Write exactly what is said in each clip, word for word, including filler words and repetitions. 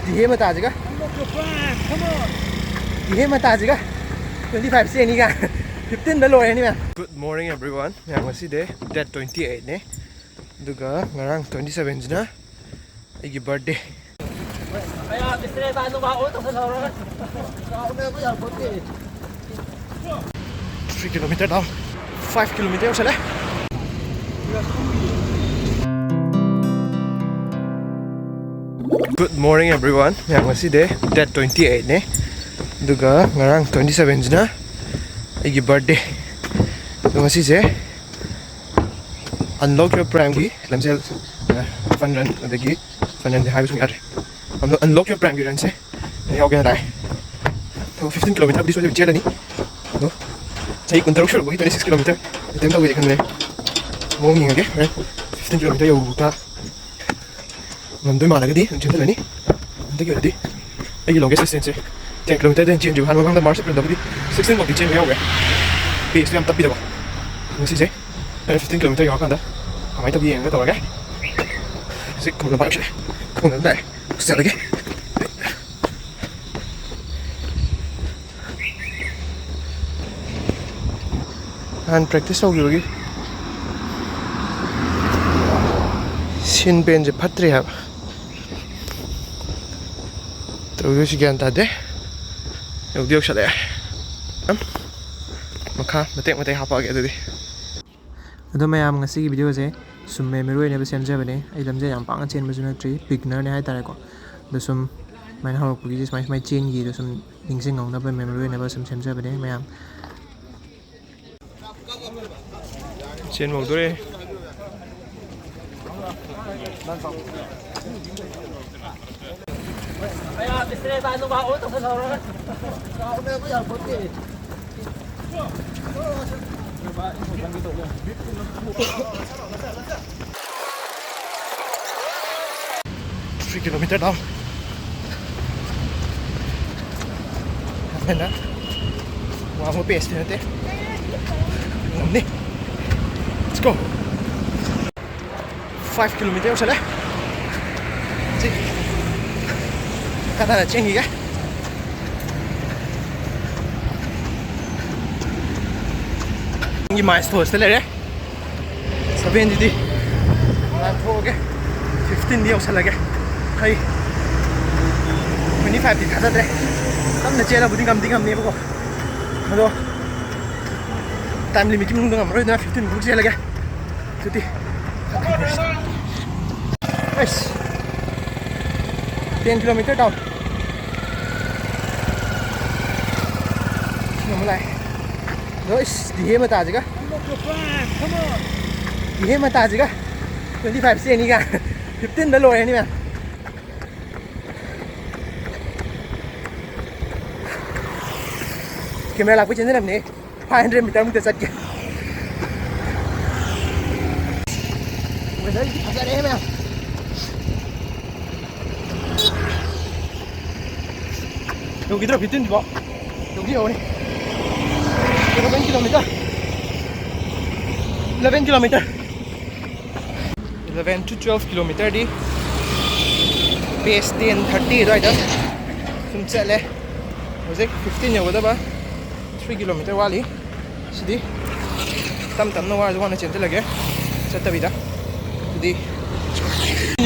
ꯇꯤꯍꯦ ꯃꯇꯥꯁꯤꯒ, ꯇꯤꯍꯦ ꯃꯇꯥꯁꯤꯒ twenty five ꯆꯦꯅꯤꯒ, ꯐꯤꯐꯇꯤꯟꯗ ꯂꯣꯏꯔꯅꯤ ꯃꯌꯥꯝ꯫ Good morning everyone. ꯃꯌꯥꯝ, ꯉꯁꯤꯗꯤ date twenty eight ꯅꯦ, ꯑꯗꯨꯒ ꯉꯔꯥꯡ twenty seven ꯁꯤꯅ ꯑꯩꯒꯤ birthday꯫ Three kilometer down, five kilometer ꯌꯧꯁꯜꯂꯦ꯫ Good morning everyone. ꯃꯌꯥꯝ, ꯉꯁꯤꯗꯤ date twenty eight ꯅꯦ, ꯑꯗꯨꯒ ꯉꯔꯥꯡ twenty seven ꯁꯤꯅ ꯑꯩꯒꯤ birthday꯫ ꯑꯗꯣ ꯉꯁꯤꯁꯦ Unlock Your Prime ꯒꯤ ꯂꯝꯖꯦꯜ, ꯑ, fun run, ꯑꯗꯒꯤ fun runꯗꯤ ꯍꯥꯏꯕ ꯁꯨꯡꯌꯥ ꯌꯥꯗ꯭ꯔꯦ꯫ Unlo-, Unlock Your Prime ꯒꯤ runꯁꯦ ꯌꯥꯎꯒꯦꯅ ꯂꯥꯛꯑꯦ꯫ ꯑꯗꯣ fifteen kilometer ꯕꯨꯗꯤ ꯁꯣꯏꯗꯕꯤ ꯆꯦꯜꯂꯅꯤ꯫ ꯑꯗꯣ ꯆꯍꯤ ꯀꯨꯟꯇꯔꯨꯛ ꯁꯨꯔꯛꯄꯒꯤ twenty six kilometer attempt ꯇꯧꯒꯦꯗꯤ ꯈꯟꯕꯅꯦ꯫ ꯃꯑꯣꯡ ꯌꯦꯡꯉꯒꯦ꯫ ꯍꯣꯔꯦꯟ fifteen kilometer ꯌꯧꯕ ꯉꯝꯗꯣꯏ ꯃꯥꯜꯂꯒꯗꯤ ꯑꯗꯨꯝ ꯆꯦꯟꯁꯤꯜꯂꯅꯤ꯫ ꯍꯟꯗꯛꯀꯤ ꯑꯣꯏꯅꯗꯤ ꯑꯩꯒꯤ longest distanceꯁꯦ ten kilometerꯗ ꯍꯦꯟꯅ ꯆꯦꯟꯗ꯭ꯔꯤꯕ꯫ ꯍꯥꯟꯅ ꯃꯃꯥꯡꯗ March Aprilꯗꯕꯨꯗꯤ sixteen ꯐꯥꯎꯗꯤ ꯆꯦꯟꯕ ꯌꯥꯎꯈ꯭ꯔꯦ꯫ Paceꯇꯣ ꯌꯥꯝ ꯇꯞꯄꯤꯗꯀꯣ꯫ ꯉꯁꯤꯁꯦ fifteen kilometer ꯌꯧꯔꯀꯥꯟꯗ ꯀꯃꯥꯏꯅ ꯇꯧꯒꯦ ꯌꯦꯡꯉꯒ ꯇꯧꯔꯒꯦ꯫ ꯍꯧꯖꯤꯛ ꯈꯣꯡꯅ ꯄꯥꯏꯔꯛꯁꯤꯅꯦ꯫ ꯈꯣꯡꯅ ꯑꯗꯨꯝ ꯂꯥꯛꯑꯦ꯫ ꯆꯠꯂꯒꯦ꯫ ꯅꯍꯥꯟ practice ꯇꯧꯈꯤꯕꯒꯤ ꯁꯤꯟ ꯄꯦꯟꯁꯦ ꯐꯠꯇ꯭ꯔꯦ ꯍꯥꯏꯕ꯫ ꯇꯧꯗꯣꯏꯁꯤ ꯒ꯭ꯌꯥꯟ ꯇꯥꯗꯦ꯫ ꯌꯧꯗꯤ ꯌꯧꯁꯜꯂꯛꯑꯦ꯫ ꯃꯈꯥ ꯃꯇꯦꯛ ꯃꯇꯦꯛ ꯍꯥꯞꯄꯛꯑꯒꯦ ꯑꯗꯨꯗꯤ꯫ ꯑꯗꯣ ꯃꯌꯥꯝ, ꯉꯁꯤꯒꯤ videoꯁꯦ ꯁꯨꯝ memory ꯑꯣꯏꯅꯕ ꯁꯦꯝꯖꯕꯅꯦ꯫ ꯑꯩ ꯂꯝꯖꯦꯜ ꯌꯥꯝ ꯄꯥꯛꯅ ꯆꯦꯟꯕꯁꯨ ꯅꯠꯇ꯭ꯔꯤ, beginnerꯅꯦ ꯍꯥꯏꯇꯥꯔꯦꯀꯣ꯫ ꯑꯗꯣ ꯁꯨꯝ ꯁꯨꯃꯥꯏꯅ ꯍꯧꯔꯛꯄꯒꯤꯁꯦ ꯁꯨꯃꯥꯏ ꯁꯨꯃꯥꯏꯅ ꯆꯦꯟꯈꯤꯗꯣ ꯁꯨꯝ ꯅꯤꯡꯁꯤꯡꯍꯧꯅꯕ memory ꯑꯣꯏꯅꯕ ꯁꯨꯝ ꯁꯦꯝꯖꯕꯅꯦ ꯃꯌꯥꯝ꯫ ꯆꯦꯟꯕ ꯍꯧꯗꯣꯔꯦ꯫ Three kilometer down. ꯌꯥꯝ ꯍꯦꯟꯅ ꯋꯥꯡꯕ paceꯇꯤ ꯅꯠꯇꯦ꯫ ꯉꯝꯅꯤ꯫ Let's go. Five kilometer ꯌꯧꯁꯜꯂꯦ꯫ ꯁꯤ ꯈꯔ ꯊꯥꯅ ꯆꯦꯟꯈꯤꯒꯦ꯫ ꯅꯪꯒꯤ ꯃꯥꯏꯜꯁ ꯊꯣꯛꯑꯁꯤꯗ ꯂꯩꯔꯦ꯫ ꯁꯚꯦꯟꯁꯤꯗꯤ ꯂꯥꯟꯊꯣꯛꯑꯒꯦ, ꯐꯤꯐꯇꯤꯟꯗꯤ ꯌꯧꯁꯜꯂꯒꯦ꯫ ꯑꯩ ꯇ꯭ꯋꯦꯟꯇꯤ ꯐꯥꯏꯚꯇꯤ ꯊꯥꯖꯗ꯭ꯔꯦ꯫ ꯇꯞꯅ ꯆꯦꯜꯂꯕꯨꯗꯤ ꯉꯝꯗꯤ ꯉꯝꯅꯦꯕꯀꯣ, ꯑꯗꯣ ꯇꯥꯏꯝ ꯂꯤꯃꯤꯠꯀꯤ ꯃꯅꯨꯡꯗ ꯉꯝꯃꯔꯣꯏꯗꯅ ꯐꯤꯐꯇꯤꯟ ꯃꯨꯛ ꯆꯦꯜꯂꯒꯦ꯫ ꯑꯗꯨꯗꯤ ꯑꯩꯁ, ten kilometer down꯫ ꯁꯤ ꯑꯃ ꯂꯥꯛꯑꯦ꯫ ꯑꯗꯣ ꯏꯁ, ꯗꯤꯍꯦ ꯃꯇꯥꯁꯤꯒ꯫ ꯗꯤꯍꯦ ꯃꯇꯥꯁꯤꯒ꯫ Twenty five ꯆꯦꯟꯅꯤꯒ꯫ Fifteen ꯗ ꯂꯣꯏꯔꯅꯤ ꯃꯌꯥꯝ꯫ Camera ꯂꯥꯛꯄꯩ ꯆꯦꯟꯖꯔꯝꯅꯦ꯫ Five hundred meter ꯃꯨꯛꯇ ꯆꯠꯀꯦ꯫ Weather ꯁꯤ ꯐꯖꯔꯦꯍꯦ ꯃꯌꯥꯝ꯫ ꯌꯧꯈꯤꯗ꯭ꯔꯣ fifteen ꯁꯤꯕꯣ? ꯌꯧꯗꯤ ꯌꯧꯔꯦ꯫ Eleven kilometer꯫ Eleven kilometer꯫ Eleven to twelve kilometer D pace ten thirty ꯑꯗꯨꯋꯥꯏꯗ ꯁꯨꯝ ꯆꯠꯂꯦ꯫ ꯍꯧꯖꯤꯛ fifteen ꯌꯧꯒꯗꯕ three kilometer ꯋꯥꯠꯂꯤ꯫ ꯁꯤꯗꯤ ꯇꯞ ꯇꯞꯅ ꯋꯥꯔꯁꯨ ꯋꯥꯅ ꯆꯦꯟꯁꯤꯜꯂꯒꯦ ꯆꯠꯇꯕꯤꯗ꯫ ꯑꯗꯨꯗꯤ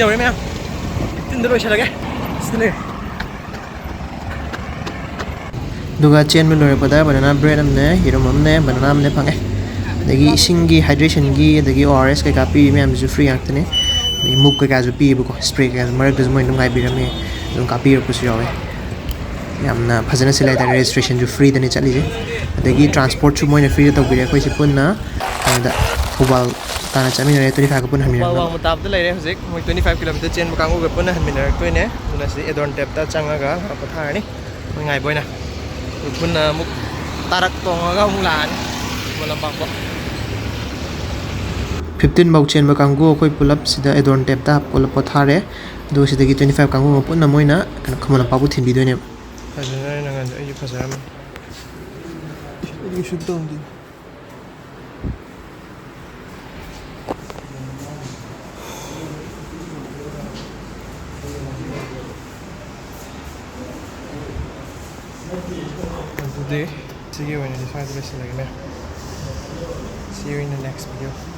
ꯌꯧꯔꯦ ꯃꯌꯥꯝ, fifteen ꯗ ꯂꯣꯏꯁꯤꯜꯂꯒꯦ꯫ ꯁꯤꯗ ꯂꯩꯔꯦ꯫ ꯑꯗꯨꯒ ꯆꯦꯟꯕ ꯂꯣꯏꯔꯛꯄꯗ banana bread ꯑꯃꯅꯦ, ꯌꯦꯔꯨꯝ ꯑꯃꯅꯦ, banana ꯑꯃꯅꯦ ꯐꯪꯉꯦ꯫ ꯑꯗꯒꯤ ꯏꯁꯤꯡꯒꯤ, hydration ꯒꯤ, ꯑꯗꯒꯤ O R S ꯀꯩꯀꯥ ꯄꯤꯔꯤ ꯃꯌꯥꯝꯁꯤꯁꯨ free ꯉꯥꯛꯇꯅꯦ꯫ ꯑꯗꯒꯤ ꯃꯨꯛ ꯀꯩꯀꯥꯁꯨ ꯄꯤꯌꯦꯕꯀꯣ, spray ꯀꯩꯀꯥꯁꯨ ꯃꯔꯛꯇꯁꯨ ꯃꯣꯏ ꯑꯗꯨꯝ ꯉꯥꯏꯕꯤꯔꯝꯃꯦ, ꯑꯗꯨꯝ ꯀꯥꯞꯄꯤꯔꯛꯄꯁꯨ ꯌꯥꯎꯋꯦ꯫ ꯌꯥꯝꯅ ꯐꯖꯅ ꯁꯤꯜꯂꯦ ꯍꯥꯏꯇꯥꯔꯦ꯫ Registration ꯁꯨ free ꯗꯅꯦ ꯆꯠꯂꯤꯁꯦ꯫ ꯑꯗꯒꯤ transport ꯁꯨ ꯃꯣꯏꯅ free ꯗ ꯇꯧꯕꯤꯔꯦ ꯑꯩꯈꯣꯏꯁꯦ ꯄꯨꯟꯅ꯫ ꯑꯗꯨꯗ ꯊꯧꯕꯥꯜ ꯇꯥꯟꯅ ꯆꯠꯃꯤꯟꯅꯔꯦ, twenty five ꯀ ꯄꯨꯟꯅ ꯊꯧꯕꯥꯜ ꯍꯟꯃꯤꯟꯅꯔꯦ꯫ ꯋꯥꯡꯃ ꯇꯥꯕꯗ ꯂꯩꯔꯦ ꯍꯧꯖꯤꯛ꯫ ꯃꯣꯏ twenty five kilometer ꯆꯦꯟꯕ ꯀꯥꯡꯕꯨꯒ ꯄꯨꯟꯅ ꯍꯟꯃꯤꯟꯅꯔꯛꯇꯣꯏꯅꯦ꯫ ꯑꯗꯨꯅ ꯁꯤꯗꯤ Edon Tap ꯇ ꯆꯪꯉꯒ ꯉꯥꯏꯍꯥꯛ ꯄꯣꯊꯥꯔꯅꯤ꯫ ꯃꯣꯏ ꯉꯥꯏꯕ ꯑꯣꯏꯅ꯫ ꯑꯗꯨ ꯄꯨꯟꯅ ꯑꯃꯨꯛ ꯇꯥꯔꯛ ꯇꯣꯡꯉꯒ ꯑꯃꯨꯛ ꯂꯥꯛꯑꯅꯤ ꯈꯨꯃꯟ ꯂꯝꯄꯥꯛꯄꯨ꯫ Fifteen ꯐꯥꯎ ꯆꯦꯟꯕ ꯀꯥꯡꯕꯨ ꯑꯩꯈꯣꯏ ꯄꯨꯂꯞ ꯁꯤꯗ Edon Tap ꯇ ꯄꯨꯂꯞ ꯄꯣꯊꯥꯔꯦ꯫ ꯑꯗꯨꯒ ꯁꯤꯗꯒꯤ twenty five ꯀꯥꯡꯕꯨ ꯑꯃ ꯄꯨꯟꯅ ꯃꯣꯏꯅ ꯀꯩꯅꯣ ꯈꯨꯃꯟ ꯂꯝꯄꯥꯛꯄꯨ ꯊꯤꯟꯕꯤꯗꯣꯏꯅꯦꯕ꯫ ꯐꯖꯔꯦ ꯅꯪ ꯑꯗꯣ, ꯑꯩꯁꯨ ꯐꯖꯔꯝꯃꯦ꯫ ꯑꯩꯒꯤ shoot ꯇꯧꯔꯝꯗꯦ꯫ ꯑꯗꯨꯗꯤ ꯁꯤꯒꯤ ꯑꯣꯏꯅꯗꯤ ꯁ꯭ꯋꯥꯏꯗ ꯂꯣꯏꯁꯤꯜꯂꯒꯦꯅꯦ꯫ See you in the next video.